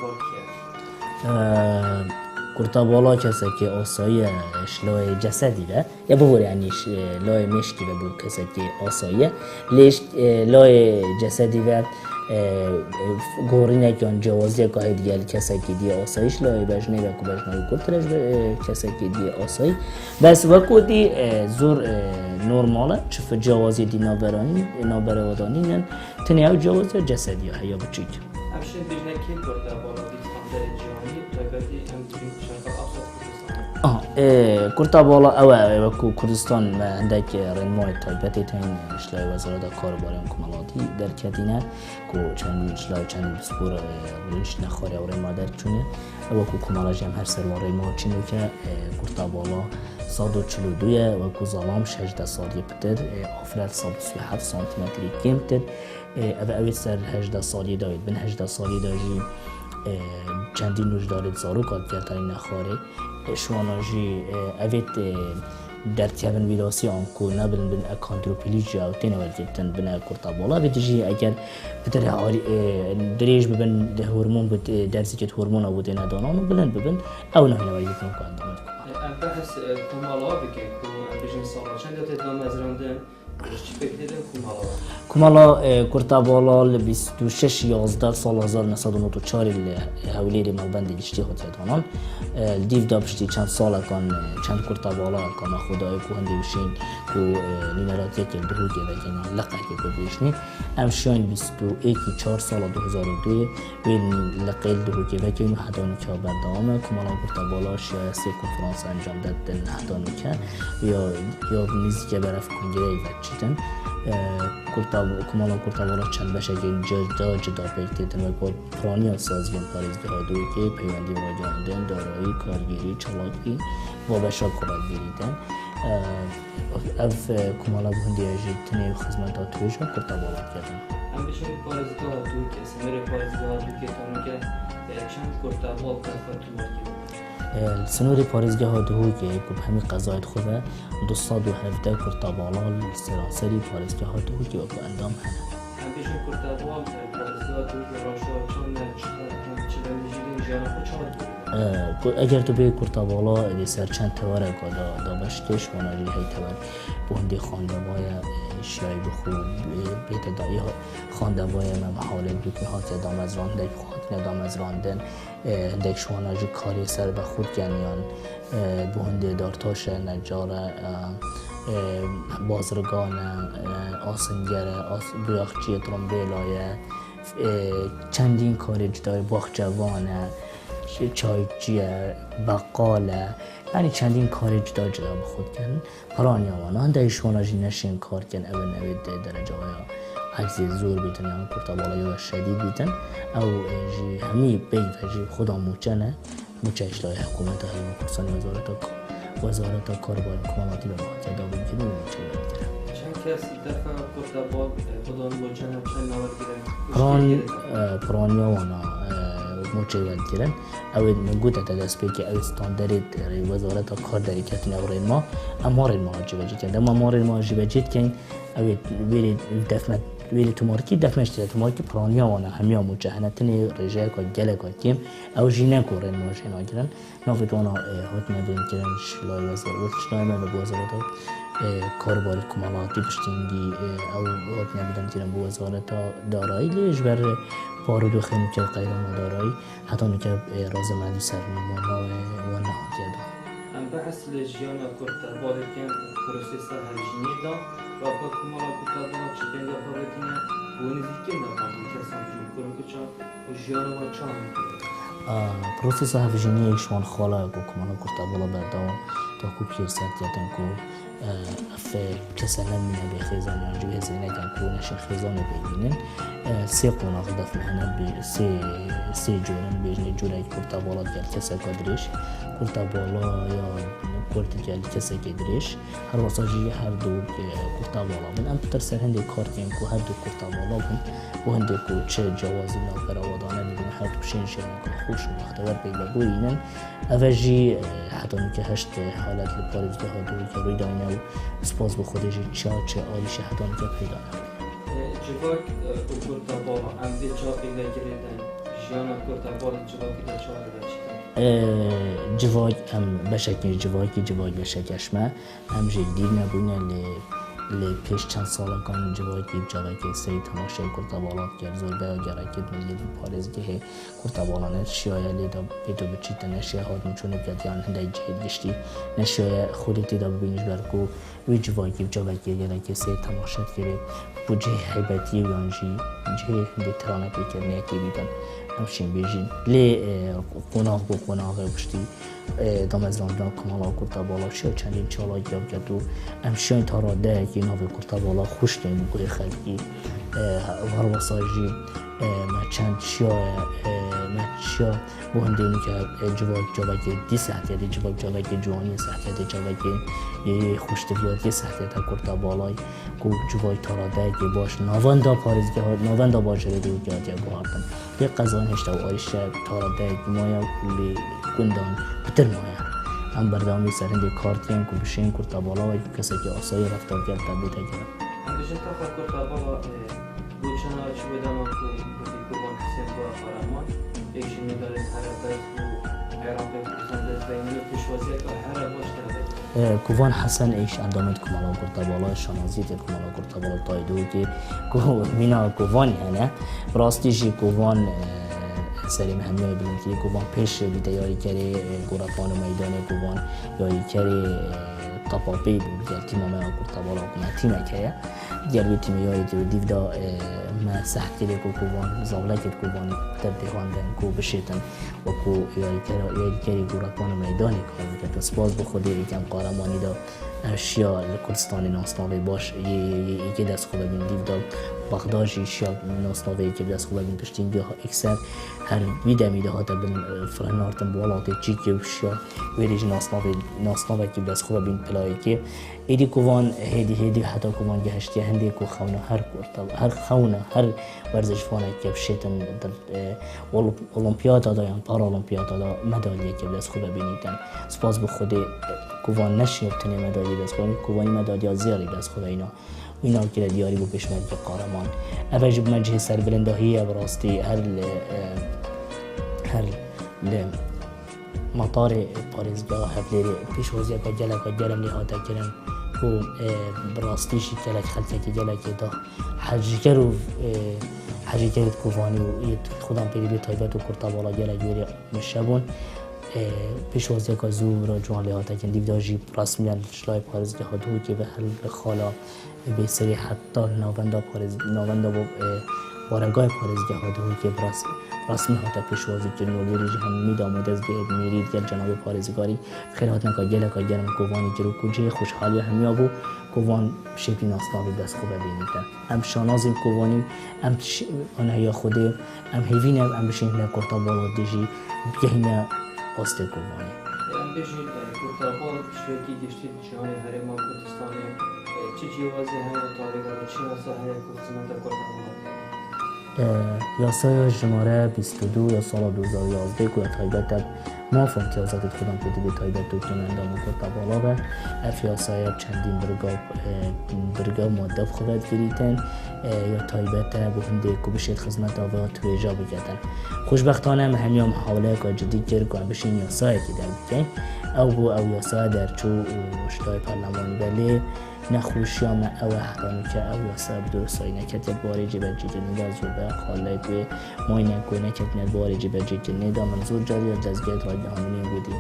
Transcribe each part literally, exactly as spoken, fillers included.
Ee, Kurta Bala kesekî asayî ye, ji layê cesedî ve. Ya bibore, yanî ji layê mêşkî ve bû kesekî asayî ye. Lê ji, e, layê cesedî ve, e, e, gorînek yan cewaziyek heye digel kesekî dî asayî. Ji layê bejnê ve ku bejna wî kurtir e ji, e, kesekî dî asayî. Bes wekû dî, e, zor, e, normal e. Çi cewaziyê dî navberanî, navberewa danînin. Tenê ew cewaziya cesedî ya heye biçûk. Em şin bêjne kê Kurta Bala dî standerê cîhanî, taybetî em dibîn Şerqal Ewsat Kurdistanê. Ah, e, Kurta Bala ew e, wekû Kurdistan me hindek rênmayê taybetê tên, ji layê Wezareta Karûbarên Komelatî derketîne, ku çend, ji layê çendî pispor, e, rûniştine xwarê ew rênma derçûne. Ew wekû komela jî em her ser wan rênma çîn wike, e, Kurta Bala sed û çil û du ye, wekû Zalamş hejdeh saliyê pitir, e, Afret sed û sî û heft santimetrî kêmtir. E, ev, ew ê ser hejdeh saliyê de, bin hejdeh saliyê de jî, e, çendî nûjdarê zarok hat gertanî nexwarê. E, şiwana jî, e, ev ê, e, derkevin vî dasiyan ku ne bilind bin, e, kondropîlî jî ew têne wergirtin bine Kurta Bala. Vê dijî eger pitir harî, e, dirêj bibin, di hormon bi, e, derzikê hormona bû têne danan û bilind bibin, ew nahêne wergirtin ku endamê dikome. Em behs, e, komala bikin ku em bijin sala çend de tê damezrandin. Ji çi pêk tê de Kumala? Kumala, e, Kurta Bala li bîst û şeş yazdeh sala hezar neh sed û nod û çarê li Hewlêrê malbendê giştî hatiye danan. E, li dîv de piştî çend salekan, e, çend Kurta Bala ka me xwe dayê ku hindê wişên ku, e, nîneratiyekê li Duhokê vekin, leqekê ku bêjnî. Em şiyayên bîst û êk û çar sala du hezar û duyê. Wê li qêl Duhokê vekin û heta nika berdewam e. Kumala Kurta Bala şiyaye sê konferansa encam dedin heta nika. Ya, ya nîzîke beref kongreyê ve çitin. E, Kurta, Kumala Kurta Bala çend beşekên cuda cuda pêk têtin, wek piraniya saziyên parêzgeha Duhokê, peywendî û ragihandin, darayî, kargêrî, çalakî, va beşa ku ragihandin. E, ev, e, Kumala Guhundiye jî tenê xizmeta tûj a Kurta Bala dikirin. Em bêjin parêzgeha Duhokê, sînorê parêzgeha Duhokê tenê ke, e, çend Kurta Bal terefa Tumarkê bû? E, sînorê parêzgeha Duhokê ku bi hemî qezayê dixuve, du sed û hevdeh Kurta Bala li seranserî parêzgeha Duhokê wekû endam hene. Em bêjin Kurta Bal, e, parêzgeha Duhokê reşa çand e, çi, çi, çi demê jî din jiyana xwe çawa dibîne? E, ku eger tu bê Kurta Bala, e, ser çend tewereka da, da beş kê, ji wana jî hey tewer bo hindê xandeva ye, e, şiyayî bi xwe, e, bête da, ya xandeva ye me mihalet bû ku hatiye damezrandin, hindek bi xwe hatine damezrandin, e, hindek ji wana jî karê ser be xwe dikin yan, e, bo hindê dartaş e, necar e, e, e, bazirgan e, e, asinger e, as-, duyaxçiyê trombêla ye, e, çendîn karê cuda ye, baxçevan e, çayçî ye, beqal e, yanî çendîn karê cuda cuda bi xwe dikin. Piraniya wan, hindek ji wana jî neşên kar dikin, ew in, ew ê di dereca ya eczê zor bîtin, yan Kurta Bala ya şedîd bîtin. Ew, e, jî hemî peyv e, jî xweda mûçe ne. Mûçe ji layê hikûmeta Herêma Kurdistanê, wezareta, wezareta karbarên komelatî ve hatiye dabînkirin û mûçe ve dikirin. Çend kes defa Kurta Bal, e, bidan mûçe ne, çend nawer girin? Piran, e, piraniya wana, e, mûçe ve dikirin. Ew ê min gote te destpêkê, ew ê standerê, e, wezareta kar derê ketine ew rênma. Em wan rênma cîbecî dikin. Dema wan rênma cîbecî dikin, ew ê vêrê defmet, vêrê tumarkî, defmet jî tê tumarkî, piraniya wan e, hemiya mûçe hene, tenê rêjeyeka geleka kêm, ew jî ne ku rênma jê nagirin. Navê wana, e, hatine binkirin ji layê wezar-, ji layê me ve bi wezareta, e, karbarê komelatî piştî hingî, e, ew hatine binkirin bi wezareta darayî, lê ji ber parûdûxê nûke û qeyrana darayî, heta nûke, e, razê me li ser nûmana, e, wan nehatiye dan. Em behs li jiyana Kurta Balê dikin, prosesa hevjîniyê de, weka Kumala Kurta Bala çi pênge xwe ve tîne, û nêzîkî ne, kesan jî kurm biçe û jiyana wan çawa heye? A, prosesa hevjîniyê ji wan xala ku Kumala Kurta Bala berdewam, ta ku pîr ser ketin ku, e, ev, e, kese nemîne bê xêzan yan jî hêzê nekin ku neşin xêzanê pê bînin. E, sê qonax def me hene bê, sê, sê corin bêjinê, corek Kurta Bala digel keseka dirêj, Kurta Bala ya Kurd digel kesekê dirêj. Her wesa jî her du, e, Kurta Bala bin. Em pitir ser hindê kar tên ku her du Kurta Bala bin. Bo hindê ku çi cewazî navbera wa dane bidin, her du şên jiyaneka xweş û bextewer peyda bûyînin. Ev e jî, e, heta nûke heşt, e, halet li parêzgeha Duhokê rû dayne û spas bi Xwedê jî çiya çi arîşe heta nûke peyda nebûye. E, civak, e, û Kurta Bala, em vê çawa pêk ve girêdin? Jiyana kurta bal di civakî de çawa diçîtin? Ee, civak em beşekî civakî, civak beşek eş me. Em jî dîr nebûne lê, lê pêş çend salekan civakî bi çavekê sey temaşeyê kurta bala dikir. Zorbeya gerekê di milî parêzgehê kurta bala neşiyaye lê da pêto biçîte, neşiya hatin çûnê ketiyan hindek cihê giştî neşiyaye xwedê tê de bibînî ji ber ku wê civakî bi çavekê gelekê sey temaşe dikirê. Bi cihê heybetiyê yan jî cihê hindê tirane pêkirinê yekê bîtin. Em şîn bêjîn. Lê, e, qonax bû, qonaxê piştî, e, damezrandina Kumala Kurta Bala şiya çendîn çalakî ya biket û em şiyayîn taradeyekî navê Kurta Bala xwişkên bi guhê xelkî, e, herwesa jî, e, me çend şiya, e, me şiya bo hindê nûke, e, civak cavekê dî saetiyê dê civak cavekê ciwaniyê saetiyê dê cavekê, e, xwiştiviya dê saetiyê te Kurta Balay ku civak taradeyekê baş navenda parêzgeha, navenda bajarê dê wekî hatiye guhartin. Lê qezan hêşta û arîşe taradeyek maye ku lê gundan pitir maye. Em berdewamî ser hindê kar dikin ku bişên Kurta Bala wekî kesekî asayî reftar ker te bête kirin. Em bêje taxa Kurta Bala, e, bo çend a çi wê dema ku gotî Kurban Husên bû qehreman, êk ji nû darên here bes bû, Iraqê Kurdistan dest beynin û pêşwaziyeka here baş de hebe. E, Kovan Hesen êş endamê di Kumala Kurta Bala, şanaziyê tê Kumala Kurta Bala tayê dû ki ku mîna Kovanî hene. Bi rastî jî Kovan, e, serê me hemiya bilind kiriye. Kovan pêş bîte yarîkerê, e, Gorepan û Meydanê Kovan yarîkerê, e, Tapapê bû. Gel tîma me ya Kurta Bala ku me tîmek heye. Gel wê tîmê yarî tê dîv da, e, me sehf kiriye ku Kovan, zavlekê di Kovanî tev tê xwendin ku bişêtin. Wekû yarîkera, yarîkerî Gorepan û Meydanê kar dike. Spas bi Xwedê êkem qehremanî da, e, şiya li Kurdistanê nasnavê baş yê, yê, yê êkê dest xwe vebîn dîv da. Bexda jî şiya nasnavê êkê bi dest xwe vebîn piştî giha êkser her wî demî de hate bin, e, firinartin bi welatê Çîkê û şiya wêrê jî nasnavê, nasnavekî bi dest xwe vebîn pila êkê. Êdî Kovan hêdî hêdî heta Kovan gehiştiye hindê ku xewna her kurta, her xewna her werzişvaneke bişêtin di, e, Olimp-, Olimpiyata da yan Paralimpiyata da madalyeke bi dest xwe ve bînîtin. Spas bi Xwedê, e, Kovan neşiya tenê madalyê dest xwe, Kovanî madalya zêrî dest xwe ve îna. Îna kire diyarî bû pêşmerge qahreman. Ev jî bi me cihê serbilindahî ye bi rastî her li, e, her li matarê parêzgeha Hevlêrê pêşwaziyeke geleka germ lê hate kirin ku, e, bi rastî jî gelek xelkekî gelekê da hecîker û, e, hecîkerê di Kovanî û yê xudan pêdivê taybet û Kurta Bala gelek wêrê meşe bûn. E, pêşwaziyeka zû ra ciwan lê hate kirin. Dîvda jî resmiyan ji layê parêzgeha Duhokê ve her li xala Bêserî heta navenda parêz-, navenda bo, e, baregayê parêzgeha Duhokê bi res-, resmî hate pêşwazî kirin û lêrê jî hemî damodezgehê bi mîrî digel cenabê parêzgarî xêrhatineka geleka germ Kovanî kir û ku cihê xweşhaliya hemiya bû, Kovan şêtî nasnavê dest xwe vebînîte. Em şanazî bi Kovanî, em şi-, anehiya Xwedê, em hêvî ne, em bişînine Kurta Bala dijî, bigehîne astê Kovanî. Em bêjin, e, Kurta Bal tiştekî giştî Cîhanê Herêma Kurdistanê, e, çi cîwazî heye, tarîxa wî çi yasa heye ku xizmeta Kurdan dike? E, yasaya jimare bîst û du ya sala du hezar û yazdeh ku ya taybet e, mafên tiyazatê di Kurdan pêdivê taybet û kêmendama Kurta Bala ve, ev yasaya çendîn birga, e, birga madde bi xwe ve digirîtin, e, ya taybet e bo hindê ku bişêt xizmeta ve twêja biketin. Xweşbextane me hemiya muhaweleyeka cidî kir ku em bişên yasayekê derbikin. Ew bû ew yasaya derçû û ji layê parlemanî ve lê Nexweşiya me ew e, heta nûke ew yasa bi durustayî neketiye di warê cêbecêkirinê de, zor be xaleyek wê mayîne ku neketine di warê cêbecêkirinê de. Min zor carî ya dezgehê ragihandinê gotî,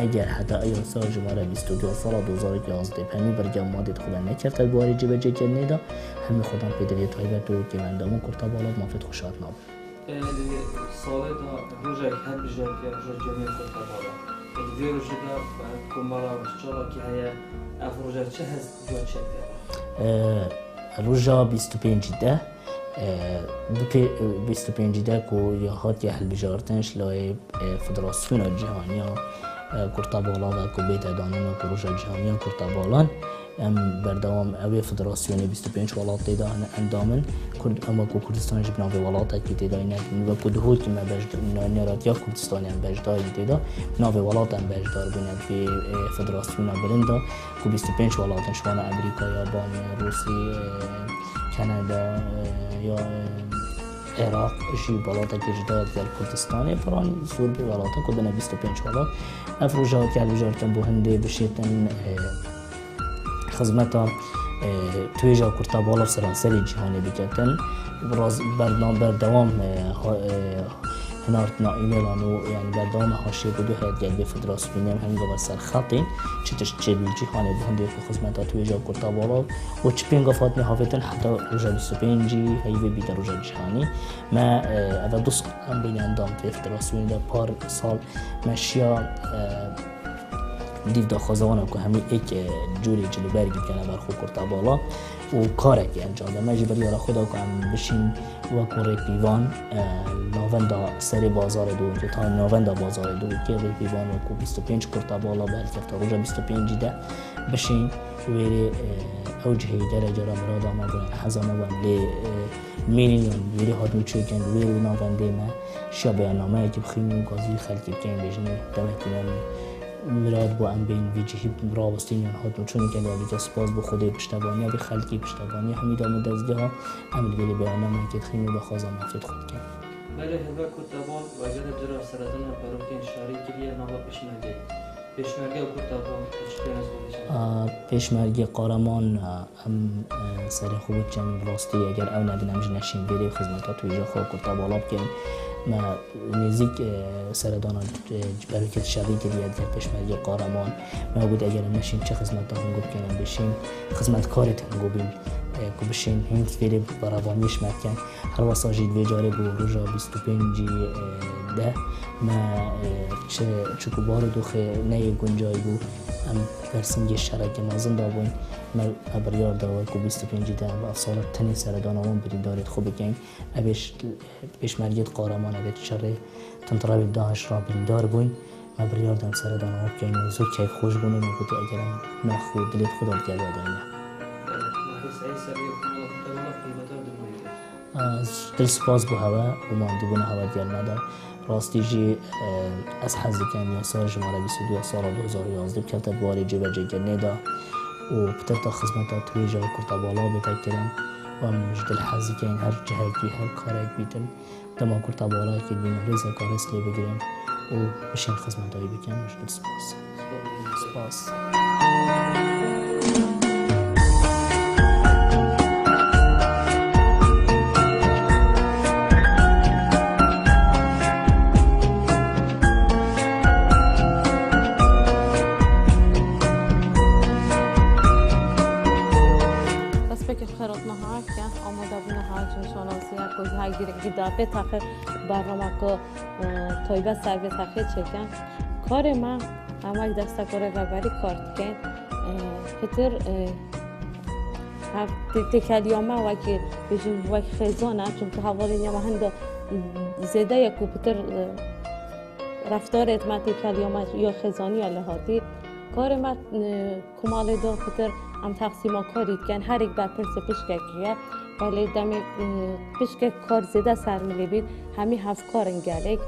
eger heta ew yasa jimare bîst û du ya sala du hezar û yazdeh hemî birge madê di xwe de nekefte di warê cêbecêkirinê de, hemî xudan pêdivê taybet û kêmendama Kurta Bala bi mafê xwe şad nabin. E, di salê de rojek hev bijarte, roja cemiyê Kurta Bala. E, di vê rojê de, e, komara çalakî heye, ev roja çi hest ya çi dike? E, roja bîst û pêncî de, e, bi pê-, bîst û pêncî de ku ya hatiye hilbijartin ji layê, e, Federasyona Cîhaniya, e, Kurta Bala ve ku bête danîna ku roja cîhaniya Kurta Balan. Em berdewam, ew ê federasyonê bîst û pênc welat tê de hene endam in. Kurd, em wekû Kurdistan jî bi navê welatekî tê de ne, wekû Duhokî me beş, ne-, nêratiya Kurdistanê em beşdar in tê de. Bi navê welat em beşdar bûne vê, e, federasyona bilind de ku bîst û pênc welat in, ji wana Amerîka, Yabanê, Rûsî, e, Kanada, e, ya, e, Iraq jî welatekî cuda ye digel Kurdistanê, piran zor bi welatan ku bine bîst û pênc welat. Ev roja hatiye hilbijartin bo hindê bişêtin, e, xizmeta, e, tuêja kurta bala seranserê cîhanê biketin. Raz-, berdam-, berdewam, e, ha-, e, hinartina emaîlan û, yani, berdewam haşiyê ku du heyet gel vê federasyonê em hemî gav ser xetên çi tişt çêbû cîhanê bi hindê ku xizmeta tuêja kurta bala û çi pêngav hatine havêtin heta roja bîst û pêncî heyvê bîte roja cîhanî. Me, e, eve du sal em bûne endam vê federasyonê de, par sal me şiya, e, dîv daxwaza wan e ku hemî êk, e, curê cilûbergî bikene ber xwe kurta bala û karekê encam de. Me jî biryara xwe da ku em bişîn wekû rêpîvan, e, navenda serê bazarê de û ta navenda bazarê de û kê rêpîvan wekû bîst û pênc kurta bala bi helkefta roja bîst û pêncî de bişîn wêrê, e, ew cihê derece ra mirada me bû, heza me bû em lê, e, mînîn yan wêrê hatin û çûyê kin wêrê navendê me şiya beyannameyekî bixînin û gazî xelkê bikeyin bêjin demekî me mirad bû em bên vî cihî rawestîn yan hatin û çûn kin ya bike spas bo Xwedê piştevaniya vê xelkê piştevaniya hemî dam û dezgeha em li vêrê beyannameyekê dixînin û daxwaza mafê xwe dikin. Belê, Hilbek Kurtaban, bajarê Cira seredana Berokên Şarî kiriye nava Pêşmergeyê. Pêşmerge û Kurtaban, tu çi pênaz bibêjin? A, Pêşmergê Qaraman, a, em, e, serê xwe biçin rastî, eger ew nebin, em jî neşîn vêrê xizmeta tuêja xwe Kurtabala bikin. Me nêzîk, e, seredana, e, Berokên Şarî kiriye, digel Pêşmergê Qaraman. Me got, eger em neşîn çi xizmeta hingû bikin, em bêşîn xizmetkarê hingû bîn, e, ku bişên hîn vêrê berevaniyê ji me bikin. Her wesa jî di vê carê bû roja bîst û pêncî, e, de me, e, çi, çiku bar û doxê neyê guncay bû, em bersîngê şerekê mezin dabûn. Me, me biryar da wekû bîst û pêncî de em ev sala tenê seredana wan birîndarê xwe bikin. Ev ê ş-, pêşmergê di Qaraman ev ê şerê tundrewê DAIŞ ra birîndar bûyn. Me biryar da em seredana wan bikin û zor keyfxweş bûn û me gotî eger em nav xwe û dilê xwe da digel we de ne. Belê, Mehdi Seîd Serrî û Kemal Abdullah qîmetar dibûn. Ez dil spas bo hewe û mandîbûna hewe digel me de. Rastî jî, e, ez hez dikim yasa jimare bîst û du ya sala du hezar û yazdeh bikevte di warê cêbecêkirinê de û pitir ta xizmeta tuêja Kurtabala bête kirin. Û em ji dil hez dikin her cihekî, her karek bîtin. Dema Kurtabalayekî dibînin rêzeka rêz lê bigirin û bişên xizmeta wî bikin. Ji dil spas. Spas. Destpêkê xêrhatina hewe ke amade bûne hewe ji nîşanasiya ku ji her girîngî de vê texê bernameke, e, taybet ser vê texê çêkin. Karê me, em wek destek û rêveberî kar dikin. E, pitir, e, hev tê-, têkeliya me wekî bêjin wek xêzan e, çimkî hevalên ya me hinde zêde ye ku pitir, e, reftarê me têkeliya me ya xêzanî ya lê hatî. Karê me, e, Komalê de pitir em teqsîma karî dikin, her yek berpirsê pişkekî ye. Belê demê, e, pişkek kar zêde ser milê bît, hemî hevkar in gelek.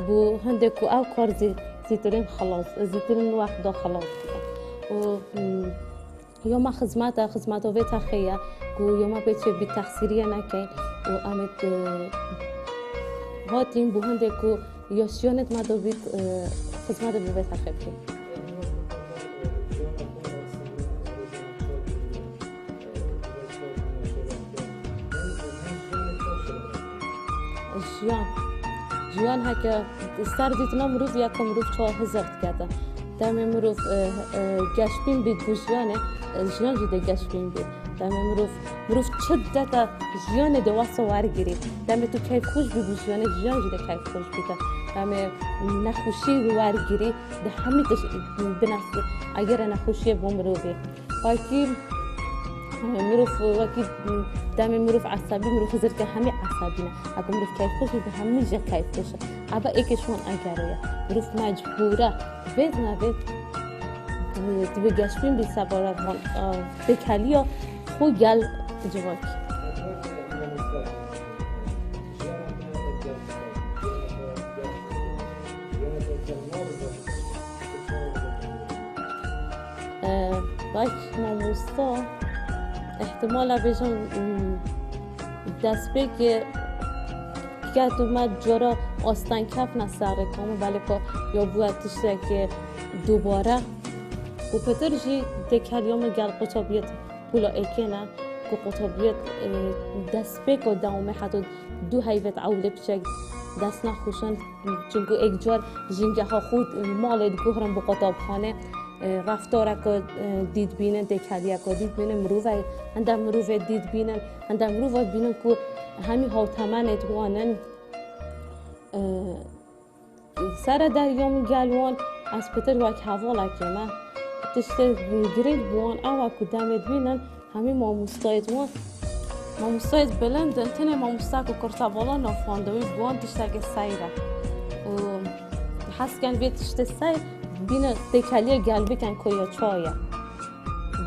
Bo hindê ku ew kar zî-, zîtirîn xilas, zîtirîn wext da xilas dikin. Û, e, ya me xizmet e, xizmeta vê texê ye ku ya me pê çê bî texsîriye nekin û em ê, e, hatîn bo hindê ku ya şiyanê me de bît, e, xizmetê bi vê texê bikin. Jiyan. Jiyan heke ser dîtina mirov ya ke mirov çawa hizir dikete. Demê mirov, e, e, geşbîn bît bo jiyanê, e, jiyan jî dê geşbîn bît. Demê mirov, mirov çi didete jiyanê dê wesa wergirî. Demê tu keyfxweş bî bo jiyanê, jiyan jî dê keyfxweş bîte. Demê nexweşî wergirî, di hemî tişt bine egere nexweşiyê bo mirovî. Wekî, e, mirov, wekî, e, demê mirov esebî, mirov hizir ke hemî esebî ne. Heke mirov keyfxweş bî, hemî jî keyfxweş e. Eva êkê ji wan egere ye. Mirov mecbûr e. Vêt me vêt, e, divê geşbîn bî sebara van, e, têkeliya xwe gel civakî. E, belkî mamosta, ihtimala bêjim, m, destpêkê Ket û me cara astan kefna ser rêka min, belê ku ya bûye tiştekê dubare. Û pitir jî têkeliya min gel qutabiyet pûla êkê ne, ku qutabiyet, e, destpêka dewamê heta du heyvêt ewilê piçek dest nexweşin. Çunku êkcar jingeha xwe malê diguhirin bi qutabxanê, e, reftareka, e, dî dibînin, têkeliyeka dî dibînin, mirove, hinde mirovê dî dibînin, hinde mirova dibînin ku hemî hawtemenê wan in. E, Sere derya min gel wan, ez pitir wek hevalekê me. Tiştê girîng bi wan ew e ku demê dibînin, hemî mamostayêt wan, mamostayêt bilind in, tenê mamosta ku kurtevala navxwendewî bi wan tiştekê seyr e. Û hez dikin vê tiştê seyr bîne têkeliya gel bikin ku ya çawa ye.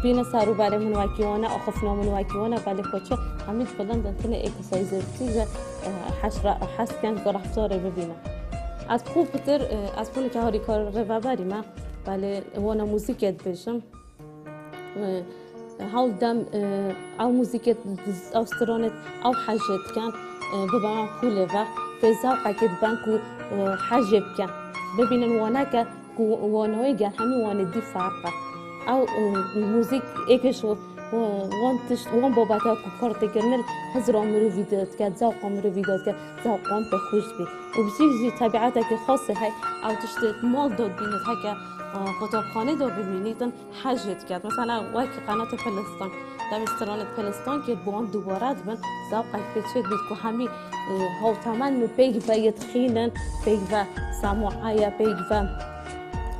Bîne ser û berê min wekî wan e, axiftina min wekî wan e, belê xwe çi hemî bilind in, tenê êk sayîzê biçûk ve, e, heş re-, hez dikin ku reftarê bibîne. Ez xwe pitir, e, ez xwe nike harîkar rêveberî me, belê wana muzîkê dibêjim. E, hewl dem, e, ew muzîkê, ew stranê, ew hejê dikin, e, bibe me pûlê ve, pê zewqekê diben ku, e, hejê bikin. Bibînin waneke ku wanayê gel hemî wanê dî ferq e. Ew, e, muzîk êkê ji, e, wan tişt, wan babeta ku kar tê kirin, hizra mirovî dike, zewqa mirovî dike, zewqan pê xweş dibî. Û bi jî jî tebiatekê xasê hey, ew tiştê mal de dibînit, heke, e, qutabxanê de bimînîtin, hejê diket. Mesela wek qenatê Pilistan. Demê stranê Pilistan kê bi wan dubare dibin, zewqek pê çê dibît ku hemî, e, hawtemen û peyv ve yê dixînin, peyv ve semoaye, peyv ve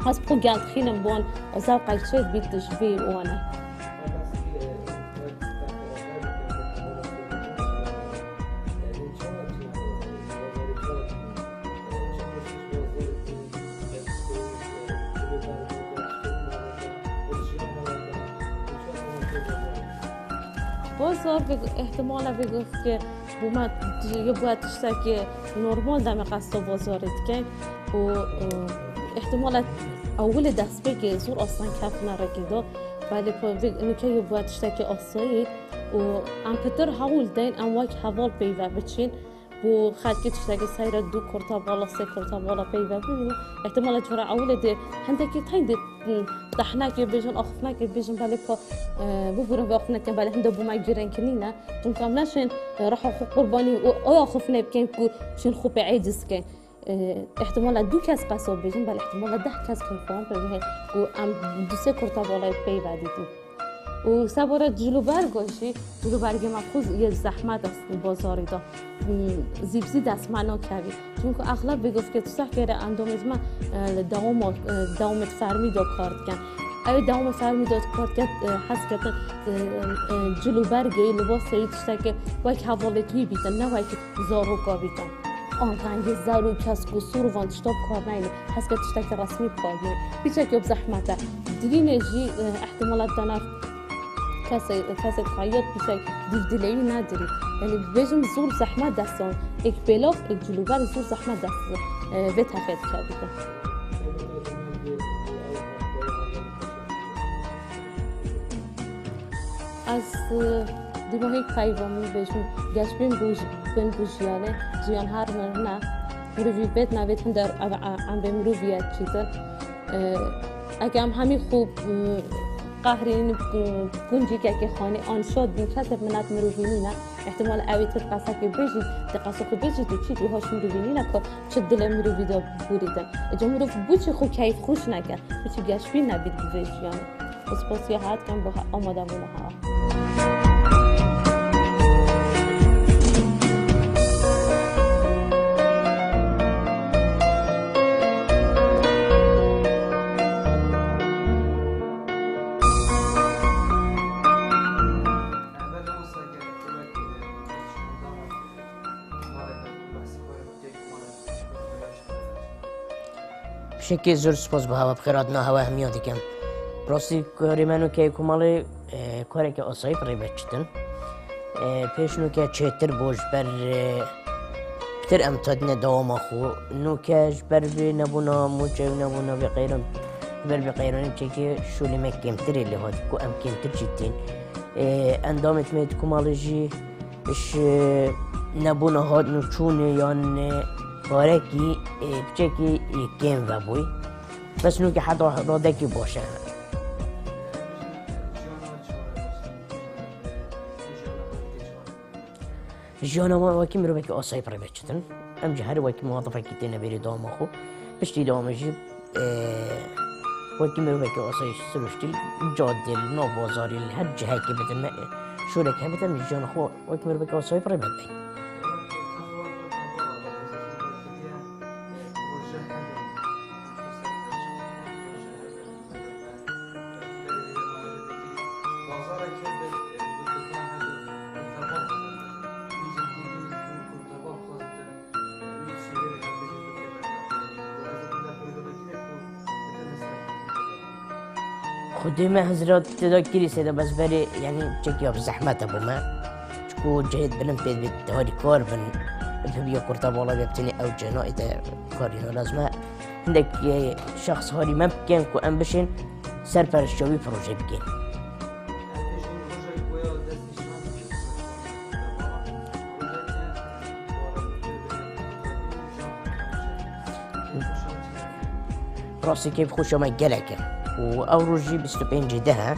hez bi xwe gel dixînin bi wan, zewqek çê dibît ji vê wan e. Bazar vê, îhtimala vê gotke bo me, yê bo tiştekê normal demê qesta bazarê dike û, e, îhtimala ewilê destpêkê zor aslan keftina rêkê de. Belê ku vê, nûke yê bo tiştekê asayî û em pitir hewl deyn em wek heval peyve biçîn. Ku xelkê tiştekî seyre du kurta bala, sê kurta bala peyve bibîne. Îhtimala cara ewilê dê hindekî teyndê, hm, tehnekê bêjin, axiftinekê bêjin, belê ku, e, bibirin vê axiftinekê, belê hinde bo me girêng nîne. Çunka em neşên, e, reha xwe qurbanî û, û axiftinê bikeyn ku çin xwe pê êciz keyn. E, îhtimala du kes qeso bêjin, belê îhtimala deh kes ku xwe pê bihên ku em du sê kurta balayê peyve dîtî. Û sebora cilûbergo jî, cilûbergê me xwe yê zehmet e bazarî de. Hmm, zî bi zî dest me nakevî. Çunku exleb vê gotke tu seh kere endamêt me, e, li dewama, e, dewamêt fermî de kar dikin. Ew ê dewamê fermî de kar dikin, e, hez dikin, e, e, cilûbergê, libasê wî tiştekê wek hevalêt wî bîtin, ne wek zaroka bîtin. An rengê zer û kesk û sûr û van tişta bi kar neyne. Hez ke tiştekî resmî bi kar bîne. Piçek yo bi zehmet e. Dirînê jî, e, îhtimala dana kesê, kesê xeyat piçek dîv dileyî nedirî. Yanî bêjim zor zehmet destan. Êk pêlav, êk cilûber zor zehmet dest, e, vê tefê dikevîte. Ez, e, dîmahî peyva min bêjim, geşbîn bû ji, bin bû jiyanê, jiyan her mirin e. Mirovî vêt navêt hinde ev, e, em bê mirovî ye çîtir. E, eke em hemî xwe, e, qehrîn, e, kuncîkekê xanî an şad bin, kesek minet mirovî nîne. Îhtimal ew ê tu qesekê bêjî, tu qesa xwe bêjî, tu çî tu hoş mirovî nîne ku çi dilê mirovî de bûrîtin. Îca mirov bû çi xwe keyf xweş neke, bû çi geşbîn nebît bi vê jiyanê. Ez spasiya hev dikim bo amadebûna hev. Pişekê zor spas bi hewa, bi xêr hatina hewa hemiya dikim. Rastî karê me nûke ku malê, e, kareke asayî bi rê ve çitin. E, pêş nûke çêtir bû ji ber, e, pitir em tadine dewama xwe. Nûke ji ber vê nebûna mûçe û nebûna vê qeyran, ji ber vê qeyranê çekê şûlê me kêmtir ê lê hat ku em kêmtir çîtîn. E, endamêt me di ku malê jî Ji nebûna hatin û çûnê yan, e, karekî, e, piçekî, e, kêm vebûy. Bes nûkî heta radekî baş e. Jiyana me wekî mirovekî asayî bi rê ve çitin. Em jî her wekî muwazifekî têne bêrî dawama xwe. Piştî dawamê jî, e, wekî mirovekî asayî siruştî li cadê, li nav bazarê, li her cihekê bitin me, şûrek hebit em jî jiyana xwe wekî mirovekî asayî bi rê ve bibin. Xwedê me hizira tê de kirî sê de bes berê, yanî çekî ya bi zehmet e bo me. Çiku cihê bilind pê dibê te harî kar bin. Bi biya kurta bala bê bi tenê ew cihê nayê te karî ne lazim e. Hindek, e, şexs harî me bikin ku em bişên serpereştiya wî projê bikin. Rastî keyf xweşa me gelek e. Û ew roj jî bîst û pêncê deh e.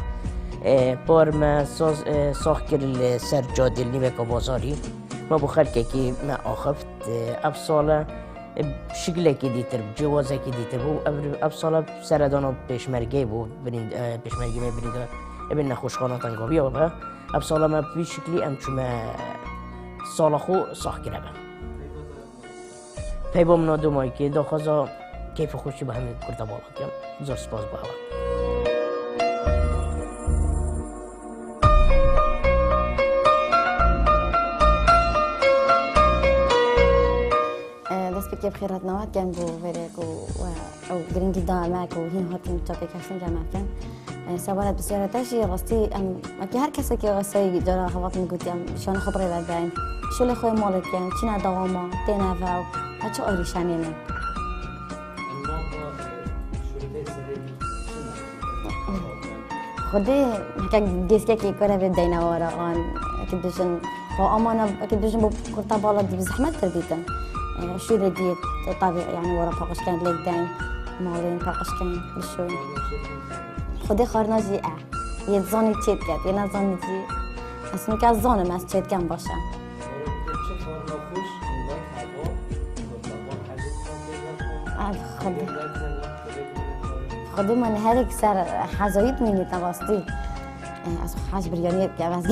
E, par me saz, e, sax kir li ser cadê li nîveka bazarî. Me bo xelkekî me axift. E, ev sal e, e, şiklekî dîtir, cihazekî dîtir bû. Ev, ev sal e seredana pêşmergeyê bû, birîn-, e, pêşmergê me birîndar, e, bin nexweşxana tengaviya be. Ev sal e me bi vî şiklî em çûme sala xwe sax kireve. Peyva min a domayî kê daxwaza keyf û xweşî bi hemî kurda bala dikim. Zor spas bo hewa. Destpêkê bi xêr hatina we dikim bo vêrê ku we ew giringî da me ku hîn hatin çapêkeftin gel me bikin. E, sebaret bi ziyareta jî rastî em, wekî her kesekî wesayî cara hevat min gotî em şana xwe bi rê ve deyn. Şolê xwe malê dikin, çîne dewama, têne ve û me çi arîşenê ne. Xwedê heke gêskekî kare vê deyne wara an, wekî bijin, xwe amana, wekî bijin bo kurta bala dî bi zehmet kir bîtin. E, şîrê dî tavê, yani wara paqij ken lêk deyn, malên paqij ken, bişo. Xwedê xarina jî e. Yê dizanî çê diket, yê nezanî jî. Ez nûke ez zanim, ez çê dikem baş e. Ev Xwedê. Xwedê min herek ser hezayît mînî te rastî. Ez xwe hez biryaniyê dikem, ez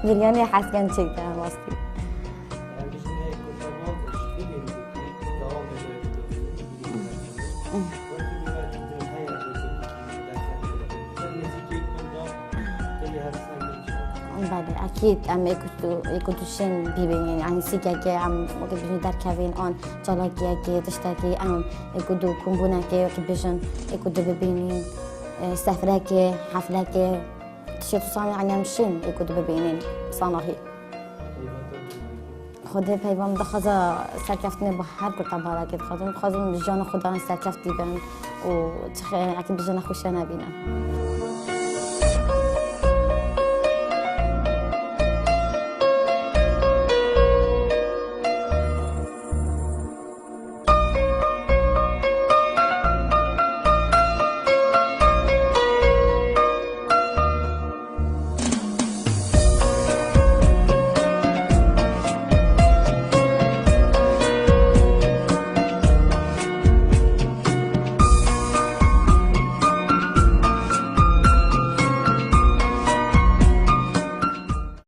biryaniyê hez kem çê dikem rastî. Belê, ekîd em ê ku tu, ê ku tu şên bibînin, yanî sîkekê em wekî bijî derkevin an çalakiyekê, tiştekî em ê ku du kombûnekê wekî bijin ê ku du bibînin, e, sefrekê, heflekê, tiştê tu sanî, yanî em şên ê ku du bibînin sanahî. Xwedê peyva min dixwaza serkeftinê bo her kurta balakê dixwazim. Dixwazim jiyana xwe darin serkeftî bin û çi xe-, eke bijine xweşe nebîne.